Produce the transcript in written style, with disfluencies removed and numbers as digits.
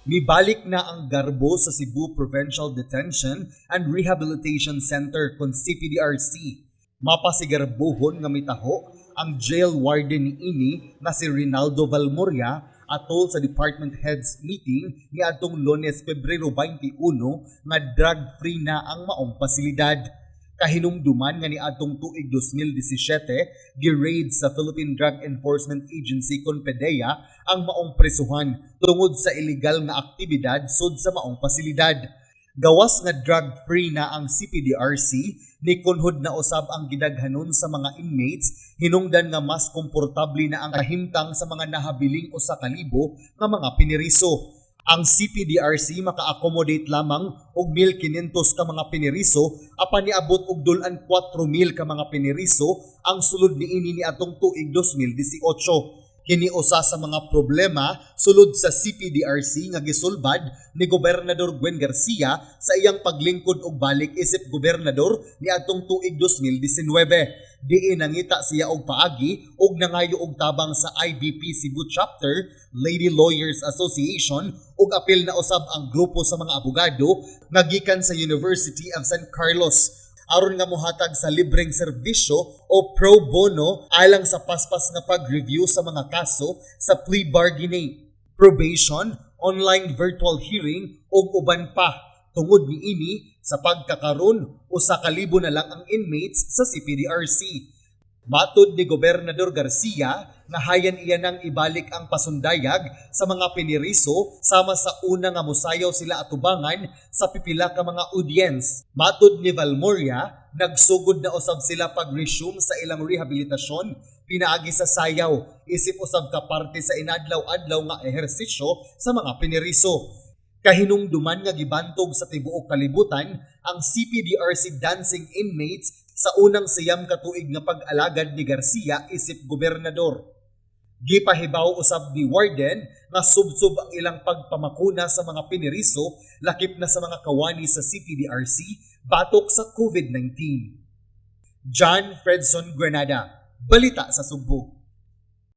Mibalik na ang garbo sa Cebu Provincial Detention and Rehabilitation Center kon CPDRC. Mapasigarbuhon nga mitaho ang jail warden niini nga si Rinaldo Valmoria atol sa department heads meeting niadtong Lunes, Pebrero 21, nga drug-free na ang maong pasilidad. Kahinumduman nga niadtong tuig 2017, gi-raid sa Philippine Drug Enforcement Agency kon PDEA ang maong presuhan tungod sa illegal nga aktibidad sud sa maong pasilidad. Gawas nga drug-free na ang CPDRC, nikunhod na usab ang gidaghanon sa mga inmates, hinungdan nga mas komportable na ang kahimtang sa mga nahabiling 1,000 nga mga piniriso. Ang CPDRC maka-accommodate lamang og 1,500 ka mga piniriso, apan niabot og dul-an 4,000 ka mga piniriso ang sulod niini niadtong tuig 2018. Kini usa sa mga problema sulod sa CPDRC nga gisulbad ni Gobernador Gwen Garcia sa iyang paglingkod og balik isip gobernador niadtong tuig 2019. Diin nangita siya og paagi og nangayo og tabang sa IBP Cebu Chapter, Lady Lawyers Association ug apil na usab ang grupo sa mga abogado nga gikan sa University of San Carlos aron nga mohatag sa libreng serbisyo o pro bono alang sa paspas nga pag-review sa mga kaso sa plea bargaining, probation, online virtual hearing ug uban pa. Tungod niini, sa pagkakaron, 1,000 na lang ang inmates sa CPDRC. Matod ni Gobernador Garcia, nga hayan iya nang ibalik ang pasundayag sa mga piniriso sama sa una nga musayaw sila atubangan sa pipila ka mga audience. Matod ni Valmoria, nagsugod na usab sila pag-resume sa ilang rehabilitasyon pinaagi sa sayaw, isip usab ka parte sa inadlaw-adlaw nga ehersisyo sa mga piniriso. Kahinumduman nga gibantog sa tibuok kalibutan ang CPDRC dancing inmates sa unang 9 ka tuig nga pag-alagad ni Garcia isip gobernador. Gipahibaw usab ni Warden nga subsob ang ilang pagpamakuna sa mga piniriso, lakip na sa mga kawani sa CPDRC, batok sa COVID-19. John Fredson Granada, Balita sa Sugbo.